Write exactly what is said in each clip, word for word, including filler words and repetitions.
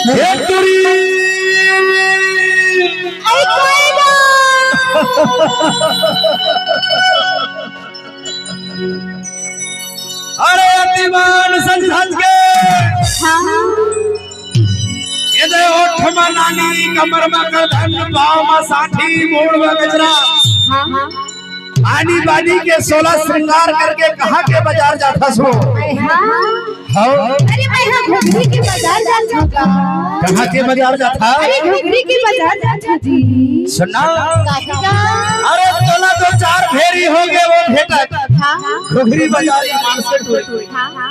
हे टुरी! अरे कोई ना। अरे अतिमान सज धज के। हाँ। ये दे ओठ मा नानी, कमर मा करधन, पाँव मा साठी, मूड़ मा गजरा। हाँ, हाँ। आनी बानी के सोला श्रृंगार करके कहाँ के बाजार जाथस हो? हाँ। हाँ। अरे मैं हाँ घुघरी के बाजार जात हूँ का। कहाँ के बाजार जाथा? अरे घुघरी के बाजार जात हूँ जी। सुना। काहे का? अरे तोला दो चार भेरी हो गए वो भेटत। हाँ, हाँ। घुघरी बाजार ईमान से टुरी। हाँ, हाँ।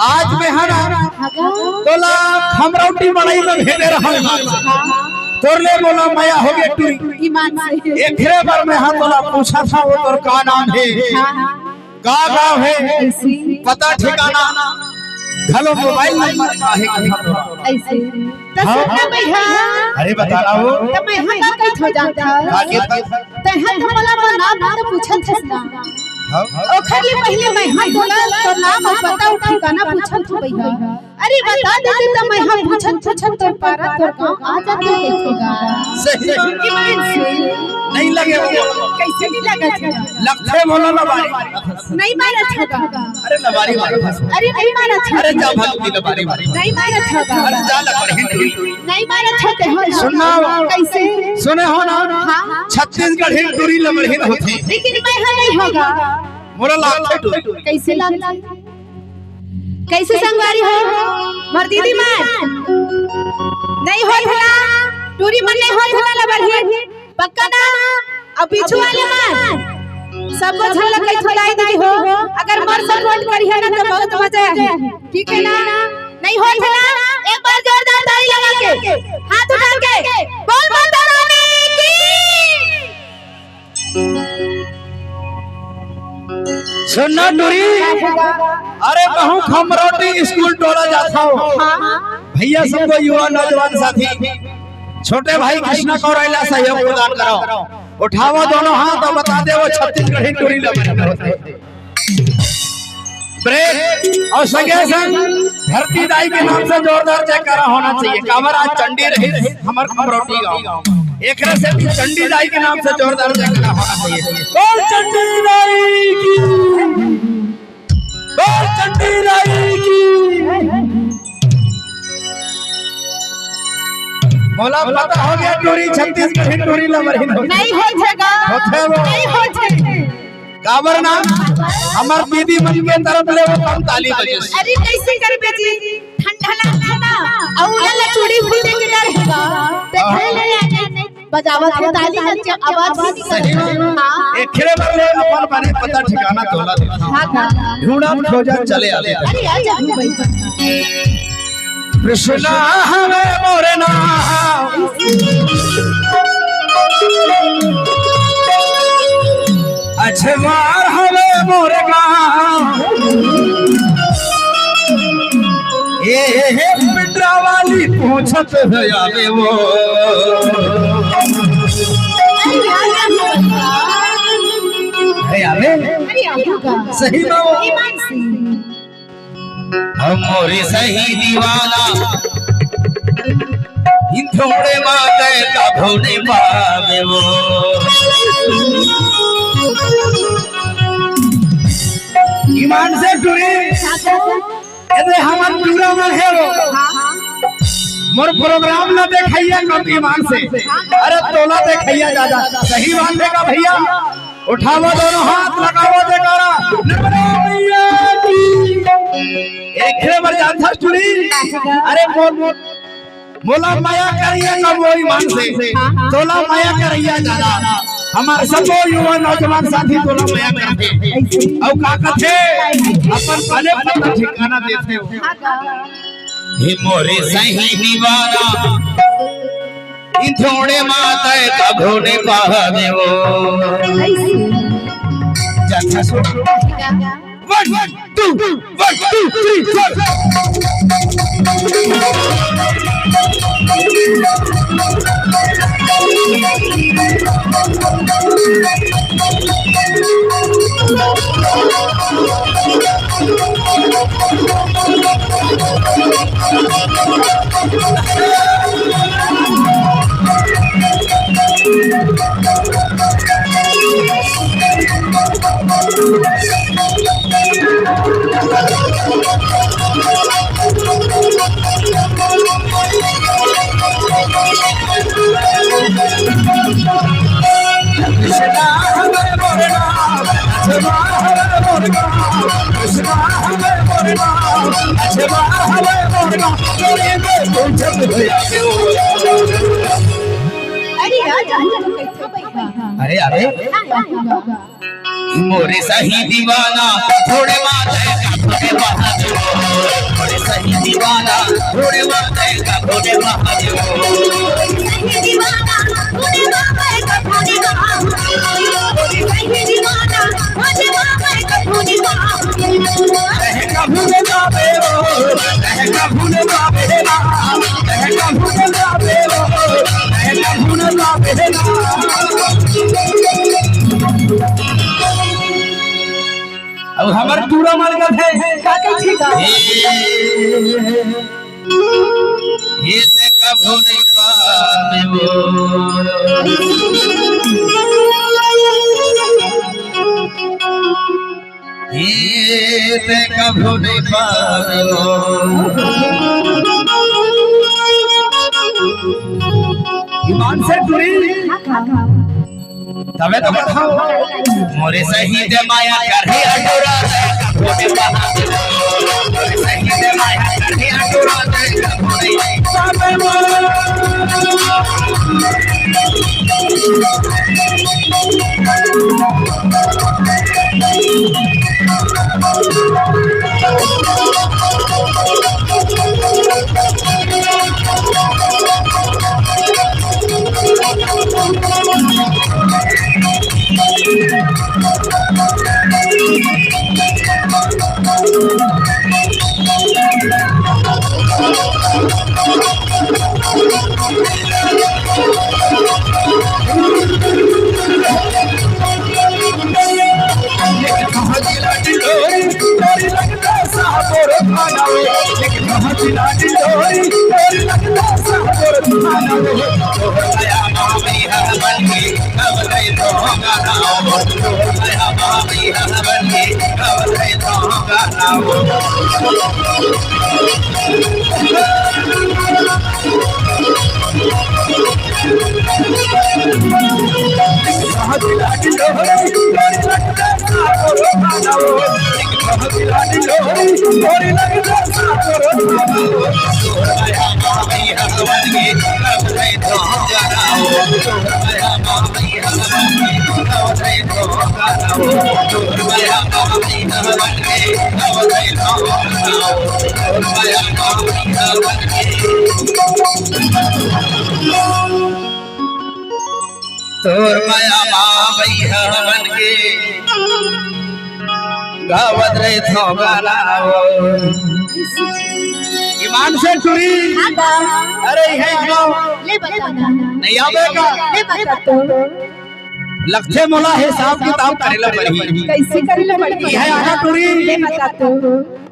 आज मैं हा ना हाँ का? तोला खमरौटी मड़ई में भेजे रहूँ। हाँ, हाँ। तोर ले मोला मया हो गए टुरी। ईमान से। एकरे बर मैं हा तोला पूछत हूँ वो तोर का नाम हे? हाँ, हाँ। का गाँव हे? ऐसे। पता ठिकाना घलो मोबाइल नंबर का हे कथा तोरा? ऐसे। त हाँ। सुन ना भैया। अरे बता ना वो। त मैं हा का कहिथों जानत हस? का कहिथों? तैं हा त मोला मोर नाम तो पूछत हस ना। हाँ। ओखर ले पहिले मैं हा तोला तोर नाम अउ पता अउ ठिकाना पूछत हूँ भैया। अरे बता देते त मैं हा पूछत पूछत तोर पारा तोर गाँव आ जाते कहिथों गा। सही। ईमान से। नहीं लगे हो। कैसे नहीं लगा था? लगथे मोला लबारी। नहीं मारत हस गा। अरे लबारी मारत हस। अरे नहीं मारत हस। अरे जा भाग की लबारी मारत हस। नहीं मारत हस गा। अरे जा लबारी टुरी। नहीं मारत हस ते हो। सुन ना। कैसे? सुने हो ना? हाँ। छत्तीसगढ़ी टुरी लबारी होथे। लेकिन मैं हा नहीं होगा। मोला लागथे टुरी। कैसे लागथे? कैसे संगवारी हो? मोर दीदी मन। नहीं होत हे ना। टुरी मन नहीं होत हे ना लबारी। पक्का ना? अउ पीछू वाले मन। सबो झन ला कहिथों दाई दीदी हो। अगर मोर support करिहा ना त बहुत मजा आही। ठीक हे ना? नहीं होत हे ना? एक बार जोरदार ताली लगा के। हाथ उठा के। बोल माता रानी की। सुन ना टुरी, अरे कहूँ खमरौटी स्कूल टोला जाथों। हाँ। भैया सबो युवा नौजवान साथी, छोटे भाई कृष्णा कौराइला सहयोग प्रदान करो। उठावव दोनों हाथ अउ बता देवव वो छत्तीसगढ़ी टुरी लबारी। Break। अउ संगे संग धरती दाई के नाम से जोरदार जयकारा होना चाहिए। काबर आज चंडी रहिस हमर खमरौटी गाँव। एकरे से भी चंडी दाई के नाम से जोरदार जयकारा होना चाहिए। बोल चंडी दाई की। बोल चंडी दाई की। मोला पता हो गया टुरी छत्तीसगढ़ी टुरी लबारी। नहीं होत हे गा। होथे वो। नहीं होत हे। काबर ना, हमर दीदी मन के तरफ ले वो कम ताली बजे। अरे कैसे करबे जी, ठंडा लगथे ना, अउ ओला चूड़ी उड़ी दे के डर हे गा। ते हाँ। ले ले आ जाए। बजावत हे, ताली बजावत हे। सही में। हाँ। एकरे बर ले अपन बने पता ठिकाना तोला दे। हाँ, हाँ। ढूंढत खोजत चले आते। अरे, आ जा, आ जा। कृष्णा हवे मोर नाम, अछवार हवे मोर गाँव। ए, हे, हे, पिंडरा वाली पूछत हे आवे वो। अरे, आवे? अरे, आवे का? सही में वो। ईमान से। हम मोरे सही दीवाना, इन थोड़े बातें कभो नहीं पावे वो। ईमान से टूरी, यदि हमर टूरा मन हे वो, मोर प्रोग्राम ला देखइया कम ईमान से। अरे तोला देखइया जादा, सही बात हे का भैया? उठावा दोनों हाथ, लगावा जयकारा, नर्मदा मैया की। एकरे बर जानथस टूरी? अरे मोर, मोर, मोला मया करइया कम वो ईमान से, तोला मया करइया जादा। हमर सबो युवा नौजवान साथी तोला मया करथे। अउ का कथे? अपन बने पता ठिकाना देथे। हे मोरे सही दीवाना, इन थोड़े बातें कभो नहीं पावे वो। अच्छा, सुन। One, two, one, two, three, four। अरे, अरे। मोरे सही दीवाना, थोड़े बात है, थोड़े बात। मोरे सही दीवाना, थोड़े बात है, थोड़े बात। अब हमर टूरा मन कथे। का कहिथे का? ये से कभो नहीं पावे वो। ये से कभो नहीं पावे वो। ईमान से टूरी। तबे तो बताओ। मोरे सही दे माया करही अटूरा, मोरे सही दे माया करही अटूरा। तोर मया मा बइहा बन के गावत रहिथों गाना ओ। ईमान से टूरी। हाँ गा। अरे, इहाँ आओ। ले बता गा। नहीं आवे का? ले बता तो। लगथे मोला हिसाब किताब करे ला पड़ही। कैसे करे ला पड़ही? इहाँ आना टूरी। ले बता तो।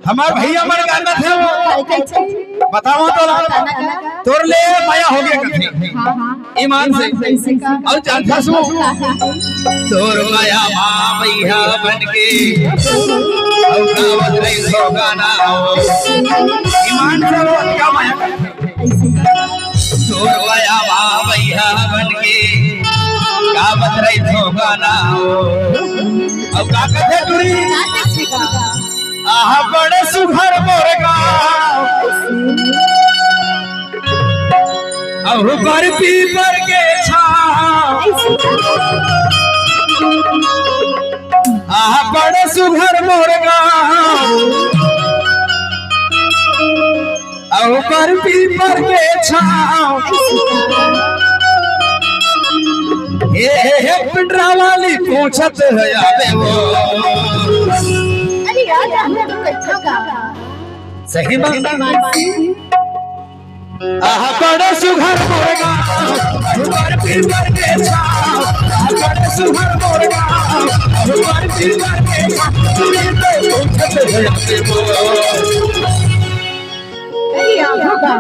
हमर भइया मन गाना थे वो। काय, काय, काय? बताओ तो ला। बताना का? तोर ले मया होगे कथे। हाँ, हाँ। ईमान से। कैसे का? अउ जानथस वो। हाँ, हाँ। तोर मया मा बइहा बन के। अउ गावत रहिथों गाना ओ। ईमान से वो का मया कथे। कैसे का? तोर मया मा बइहा बन के। गावत रहिथों गाना ओ। अउ का कथे टूरी? का कथे का? आहा बड़ सुघर मोर गाँव, अहू बर पीपर के छाँव। आहा बड़ सुघर मोर गाँव, अहू बर पीपर के छाँव। हे, हे, हे, पिंडरा वाली पूछत हे आबे वो। अरे यार, हमने तो कच्चा गा। सही बात। आहा बड़ सुघर मोर गाँव, अहू बर पीपर के छाँव। आहा बड़ सुघर मोर गाँव, अहू बर पीपर के छाँव। पूछत हे आबे वो। अरे, आहो गा।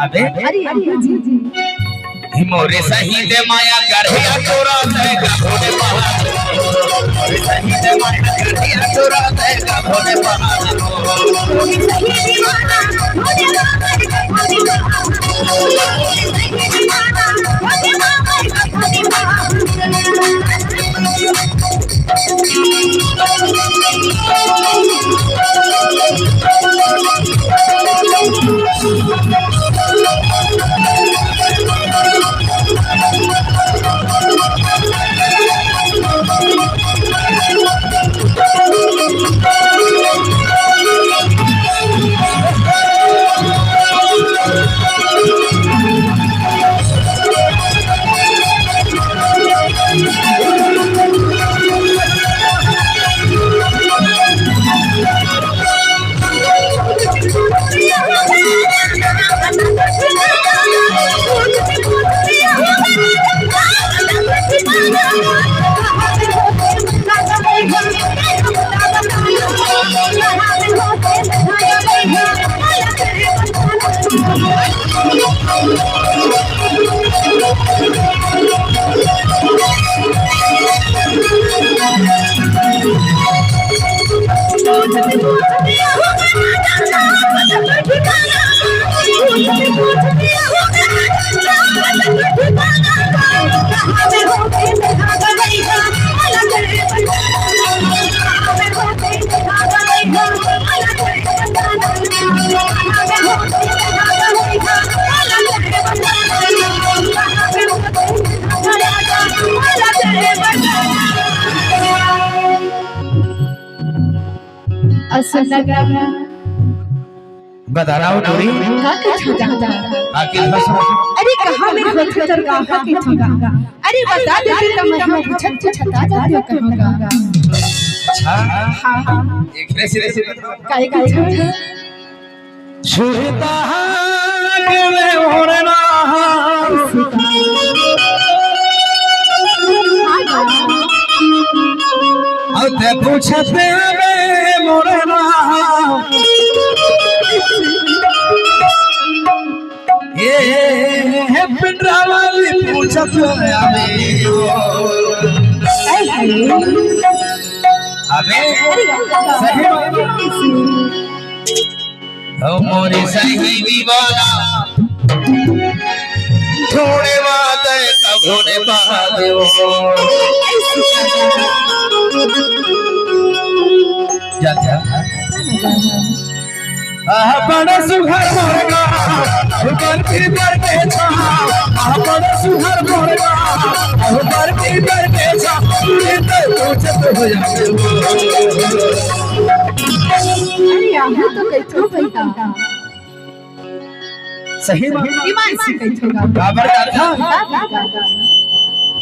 अबे। अरे, आहो जी, जी। मोरे सही दे माया करहिया तोरा तय का भोले पहाड़। मोरे सही दे माया करहिया तोरा तय का भोले पहाड़। मोरे सही दीवाना, भोले बाबा का भोले पहाड़। मोरे सही दीवाना, भोले बाबा का भोले पहाड़। असल लगा। बता रहा हूँ टूरी। का कथों गा? का कथों? अरे कहाँ मेरे होत कर कहाँ कथों गा? अरे बता देते तो मैं हम पूछत पूछत आ जाते हो कहाँ गा? अच्छा। हाँ, हाँ। एक तरह से, तरह से बता। काय कथों? छुरता के में भोरना। अउ ते पूछत आबे मोर नाम। ये हे पिंडरा वाली पूछत आबे। अबे, सही बात। ओ मोरी सही दीवाना, छोड़े बात कभू ने बात ओ। जा, जा। अपन सुघर मोर गाँव, ऊपर पीपर के छाँव। अपन सुघर मोर गाँव, ऊपर पीपर के छाँव। पूरे तो पूछत हो जाते हो। अरे, यहाँ तो कैसे बैठा। सही बात। ईमान से कहिथो गा। काबर जाथा?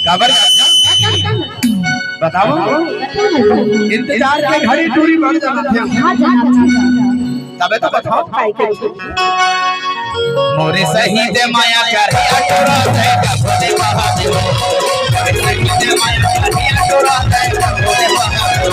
काबर जाथा? बताओ। इंतजार के घड़ी टूरी बढ़ जाना था। हाँ, जाना था। तबे तो बताओ। मोरे सही दे माया कर, या टोरा दे का भोले महादेव। मोरे सही दे माया कर, या टोरा दे का भोले महादेव।